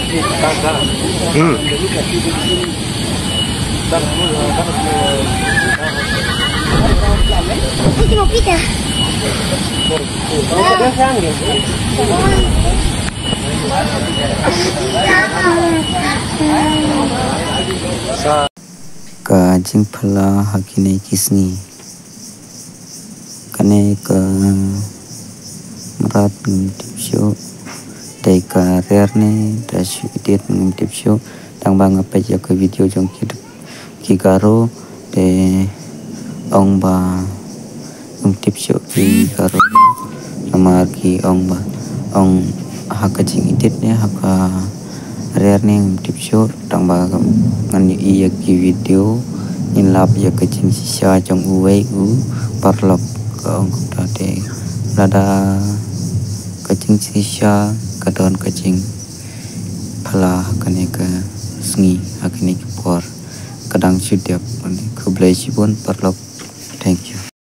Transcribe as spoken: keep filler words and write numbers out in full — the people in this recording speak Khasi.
Hmm. Ka jingphylla ha kine ki sngi. Kane ka mrad ngam tip shuh. Dei ka riar ne da shu edit ngam tip shuh. Tang ba nga peit ïa ka video jong ki, ki Garo te ong ba ngam tip shuh ki Garo. Namar ki ong ba, ong ha ka jingedit ne ha ka riar ne ngam tip shuh. Tang ba ngan ïohi ïa ki video ngin lap ïa ka jingshisha jong uwei u paralok, ka ong kumta. Te lada ka jingshisha ka don ka jingphylla ha kane ka sngi, ha kane ka por, ka dang shu dep. Khublei shibun paralok. Thank you.